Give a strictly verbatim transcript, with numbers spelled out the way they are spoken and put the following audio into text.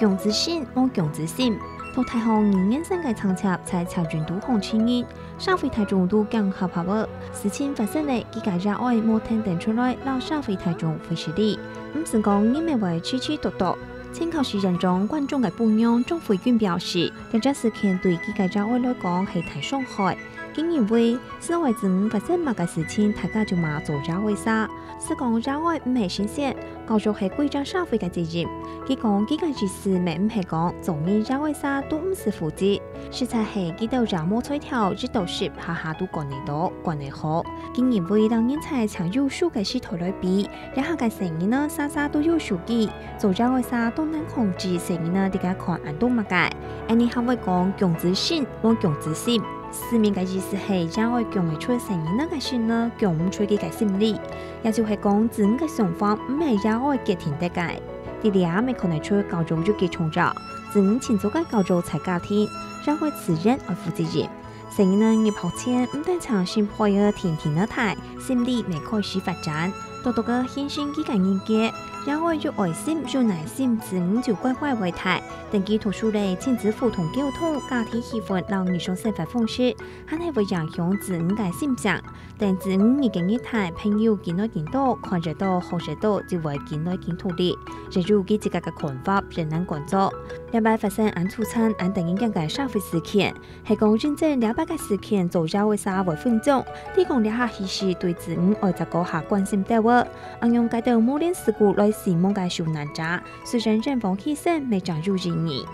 降子身，無降子心。讀大學二年生个長攝在潮州都紅情人，社會大眾都驚嚇嚇仔。事情發生了，佢个爺哀無跈等出來，摎社會大眾會失禮。毋使講人乜會指指啄啄， 前考試現場，觀眾个餔娘張慧君表示，這隻事件對佢个爺哀來講係大傷害。佢認為，細人仔發生麼个事情，大家就罵做爺哀儕。係講爺哀毋係先生，教育係歸隻社會个責任。佢講，佢个意思乜毋係講，做人爺哀儕都毋使負責，實在係佢兜也無才調，一到十下下都管得到，管得好。佢認為，當人才正優秀个時代來比， 這下个細人仔儕儕都有手機，做爺哀儕都難控制細人仔在該看恁多麼个。恁呢還會講降子身，無降子心。字面个意思係爺哀降得出細人仔个心仔，降毋出佢个心理。也就係講，子女个想法毋係爺哀決定得个。在這乜看得出教育有幾重要，子女盡早个教育在家庭，爺哀自然愛負責任。 細人仔入學前，毋單淨心背仔定定仔大，心理乜開始發展。多多个形成佢个人格，爺哀有愛心、有耐心，子女就乖乖會大。等佢讀書了，親子互動溝通、家庭氣氛摎日常生活方式，還係會影響子女个心性。等子女日个日大，朋友緊來緊多，看得到、學得到，就會緊來緊獨立。也有佢自家个看法，也難管束。這擺發生恁粗殘、恁得人驚个社會事件， 係講認真這擺个事件做爺哀儕會分眾，提供這下其實對子女愛再過下關心兜仔，恁樣該兜無連事故來死亡个受難者，雖然人亡犧牲，乜正有意義。